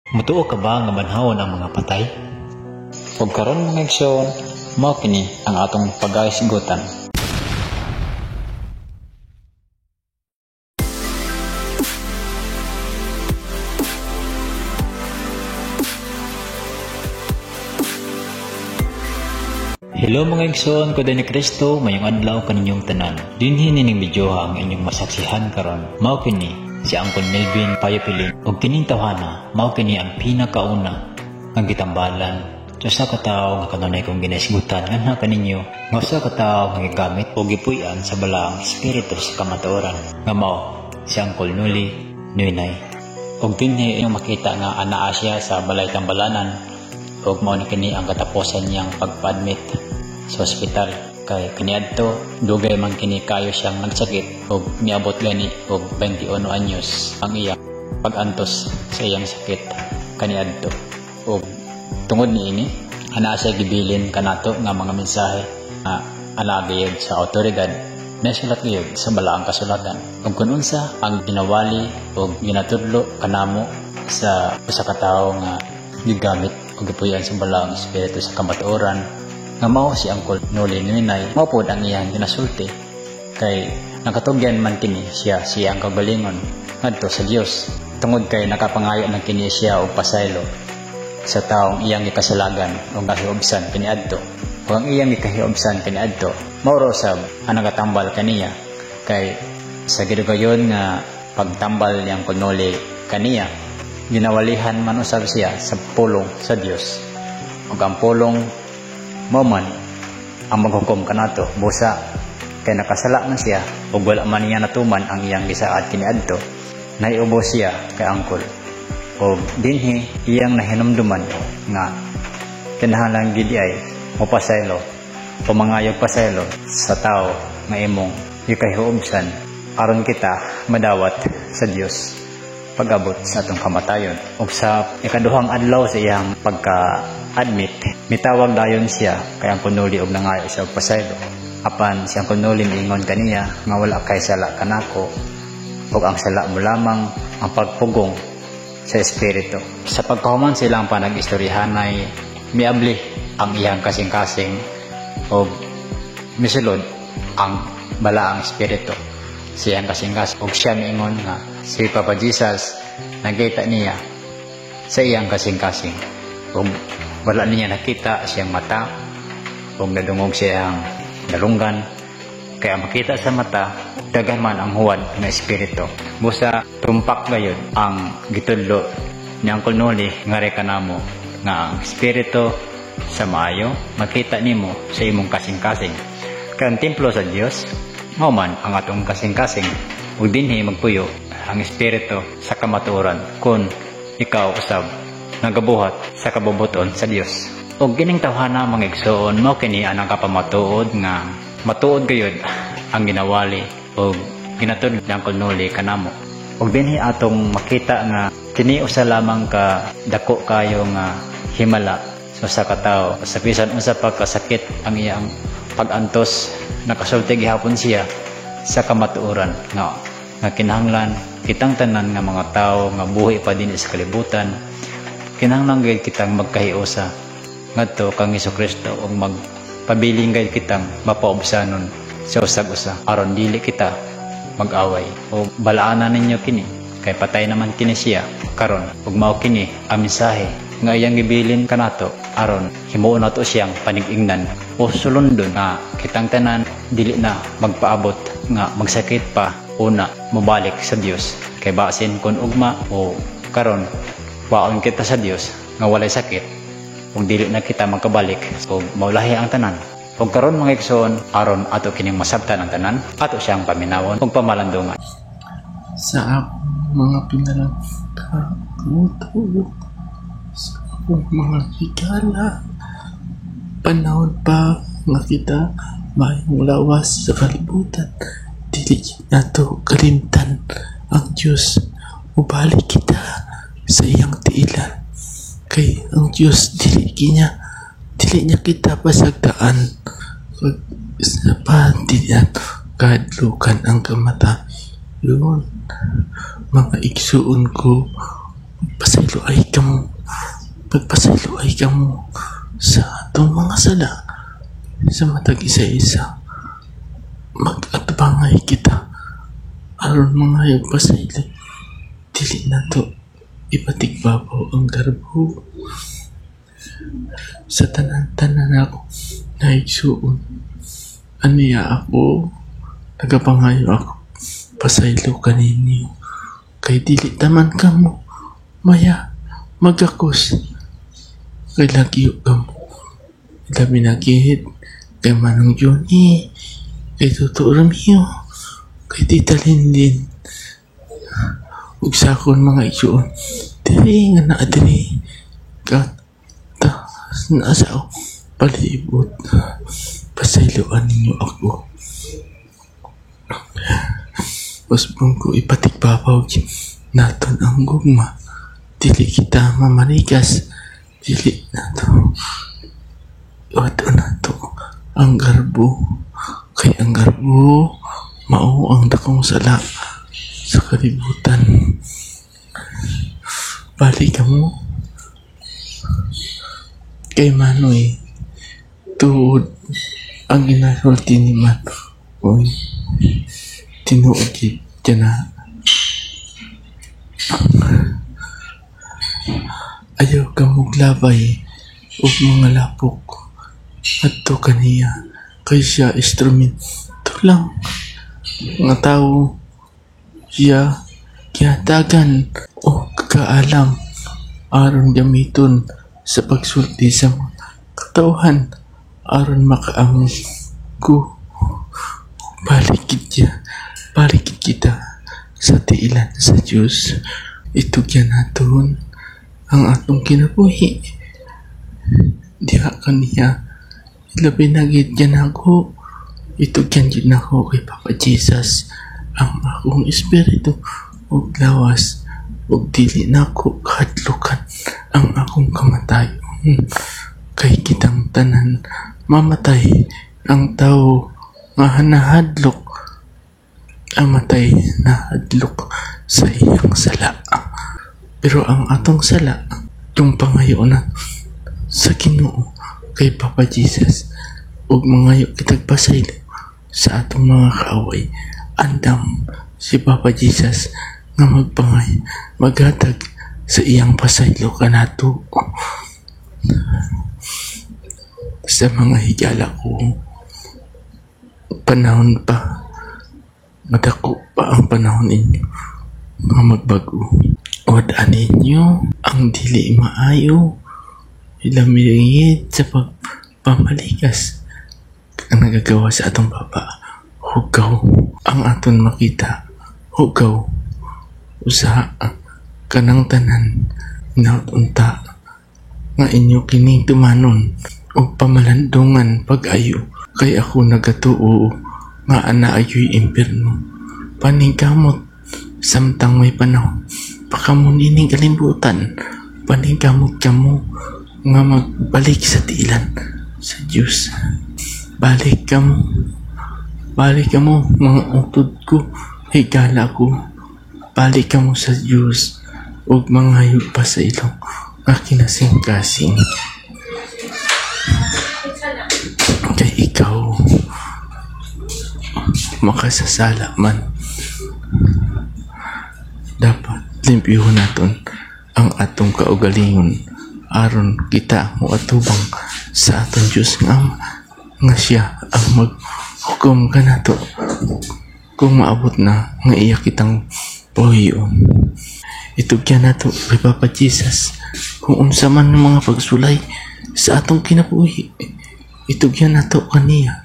Mutuo ka ba nga banhawon ang mga patay? Ug karon, mga igsoon, mao kini ang atong pagahisgutan. Hello, mga igsoon ko ni Kristo, mayong adlaw kaninyong tanan. Dinhi nining videoha ang inyong masaksihan karon. Mao kini si Uncle Melvin Payapilin ug kining tawhana mao kini ang pinakauna nga gitambalan sa usa ka tawo nga kanunay kong ginahisgutan nganha kaninyo nga usa ka tawo nga gigamit o gipuy-an sa balaang espiritu sa kamatuoran nga mao si Uncle Noli Nuinay. Ug dinhi inyong makita nga anaa siya sa balay tambalanan ug mao na kini ang katapusan niyang pagpa-admit sa ospital kay kaniadto dugay man kini kayo siyang nagsakit ug miabot gani og 21 anyos ang iyang pag-antos sa iyang sakit kaniadto. Ug tungod niini, anaa siya gibilin kanato nga mga mensahe nga anaa gayud sa awtoridad, nasulat gayud sa balaang kasulatan. Ug kun unsa ang ginawali ug ginatudlo kanamo sa usa ka tawo nga gigamit ug gipuy-an sa balaang espiritu sa kamatuoran nga mao si Uncle Noli Nuinay, mao pod ang iyang ginasulti kay nakatugyan man kini siya siyang kaugalingon ngadto sa Dios tungod kay nakapangayo na kini siya og pasaylo sa taong iyang gikasalagan o kahiubsan kaniadto. Ug ang iyang gikahiubsan kaniadto mao ra usab ang nagatambal kaniya kay sa gidugayon nga pagtambal niyang Uncle Noli kaniya, ginawalihan man usab siya sa pulong sa Dios. Ug ang pulong mao man ang maghukom kanato, busa kay nakasala man siya ug wala man niya natuman ang iyang gisaad kaniadto, naiubos siya kay Uncle. Ug dinhi iyang nahinumduman nga kinahanglan gid ay mopasaylo o mangayog pasaylo sa tawo nga imong gikahiubsan aron kita madawat sa Dios pag-abot sa atong kamatayon. Ug sa ikaduhang adlaw sa iyang pagka-admit, mitawag dayon siya kay Uncle Noli og nangayo siya og pasaylo. Apan si Uncle Noli miingon kaniya nga wala kay sala kanako ug ang sala mo lamang ang pagpugong sa espiritu. Sa pagkahuman silang panag-istoryahanay, miabli ang iyang kasing-kasing ug misulod ang balaang espiritu sa iyang kasing-kasing ug siya miingon nga si Papa Jesus nakita niya sa iyang kasing-kasing ug wala niya nakita siyang mata ug nadungog siyang dalunggan, kaya makita sa mata daghan man ang huwad nga espiritu. Busa tumpak gayud ang gitudlo ni Uncle Noli ngari kanamo nga ang espiritu sa maayo makita nimo sa imong kasing-kasing, kay ang templo sa Dios mao man ang atong kasing-kasing ug dinhi magpuyo ang espiritu sa kamatuoran kun ikaw usab nagabuhat sa kabubuton sa Dios. Ug kining tawhana, mga igsoon, mao kini ang nakapamatuod nga matuod gayud ang ginawali ug ginatudlo ni Uncle Noli kanamo. Ug dinhi atong makita nga kini usa lamang ka dako kayo nga himala sa usa ka tawo. Sa bisan unsa pa kasakit ang iyang pag-antos, nakasulti gihapon siya sa kamatuoran nga kinahanglan kitang tanan nga mga tawo nga buhi pa dinhi sa kalibutan, kinahanglan gayud kitang magkahiusa ngadto kang Hesukristo ug magpabilin gayud kitang mapaubsanon sa usag-usa aron dili kita mag-away. O balaanan ninyo kini kay patay naman kini siya karon ug mao kini ang mensahe nga iyang gibilin kanato aron himuon nato siyang panig-ingnan o sulundon nga kitang tanan dili na magpaabot nga magsakit pa una mobalik sa Dios, kay basin kon ugma o karon waon kita sa Dios nga walay sakit ug dili na kita magkabalik ug maulahi ang tanan. Ug karon, mga igsoon, aron ato kining masabtan ang tanan, ato siyang paminawon ug pamalandungan. Sa akong mga pinalangga, sa akong mga higala, panahon pa nga kita maayong lawas sa kalibutan, dili nato kalimtan ang Dios. Mubalik kita sa iyang tiilan kay ang Dios dili niya kita pasagdaan. Kag sa pa, dili nato kahadlukan ang kamatayon, mga igsuon ko. Pasaylo ay kamo. Pagpasaylo ay kamo sa atong mga sala sa matag isa-isa. Mag-atubangay kita aron mangayog pasaylo. Dili nato ipatigbabaw ang garbo sa tanan-tanan ako naigsuon. Aniya ako nagapangayo ako pasaylo kaninyo kay dili taman kamo maya magakos kay lagyo kamo. Labi na gid kay Manong Johnny, kay Toto Romeo, kay Tita Linlin, ug sa akon mga igsuon diri nga naa diri ka ta naa sa ako palibot. Pasayloan ninyo ako. Usbon ko ipatigbabaw naton ang gugma. Dili kita mamarigas. Dili nato wato nato ang garbo. Kay ang garbo mao ang dakong sala sa kalibutan. Balik kamo kay Manoy. Tuod ang ginasulti ni Manoy. Tinuod gid na. Ayaw ka muglabay og mga lapok adto kaniya kay siya instrumento lang nga tawo. Siya gihatagan og kaalam aron gamiton sa pagsulti sa mga katawhan aron makaamgo ko. Balik balik kita sa tiilan sa Dios. Itugyan naton ang atong kinabuhi diha kaniya. Labi na gid nako, itugyan gid nako kay Papa Jesus ang akong espiritu ug lawas, ug dili nako kahadlukan ang akong kamatayon. Kay kitang tanan mamatay. Ang tawo nga nahadlok amatay nahadlok sa iyang sala. Pero ang atong sala yung pangayo na sa Ginoo kay Papa Jesus ug mangayo kitag pasaylo sa atong mga kaaway. Andam si Papa Jesus nga magpangay maghatag sa iyang pasaylo kanato. Sa mga higala ko, panahon pa, madako pa ang panahon ninyo nga magbago. Wad-an ninyo ang dili maayo, ilamigit sa pagpamalikas ang nagagawa sa atong baba. Hugaw ang aton makita, hugaw usaha kanang tanan naunta nga inyo kining tumanon og pamalandungan pag-ayo. Kay ako nagatuo nga ana ayoy impierno. Paningkamot samtang may panahon pa kamo nining kalimbutan. Paningkamot kamo nga magbalik sa tiilan sa Dios. Balik kamo, balik kamo mga utod ko, higala ko. Balik kamo sa Dios ug mangayog pa sa ilong nga kinasing-kasing. Kay ikaw makasasala man, dapat limpyuhon naton ang atong kaugalingon aron kita moatubang sa atong Dios nga Ama, nga siya ang maghukom kanato kung maabot na nga iya kitang pahuyon. Itugyan nato kay Papa Jesus kung unsa man ang mga pagsulay sa atong kinabuhi. Itugyan nato kaniya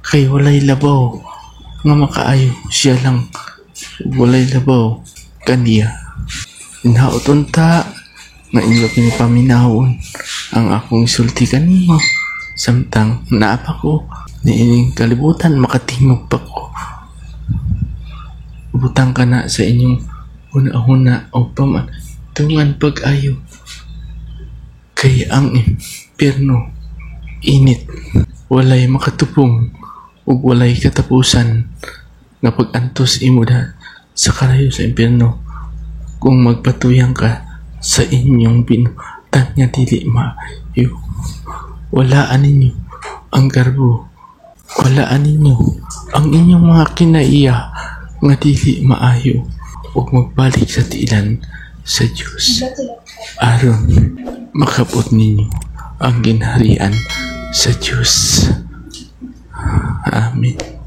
kay walay labaw nga makaayo, siya lang walay labaw kaniya. Inhaot unta nga inyo kini paminawon ang akong isulti kanimo samtang naa pa ko niining kalibutan, makatingog pa ko. Butang ka na sa inyong huna-huna o pamatungan pag-ayo kay ang impyerno init, walay makatupong ug walay katapusan nga pag-antos imo da sa kalayo sa impyerno kung magpatuyang ka sa inyong binuhatan nga dili maayo. Walaan ninyo ang garbo. Walaan ninyo ang inyong mga kinaiya nga dili maayo ug magbalik sa tiilan sa Dios aron makabot ninyo ang ginharian sa Dios. Amen.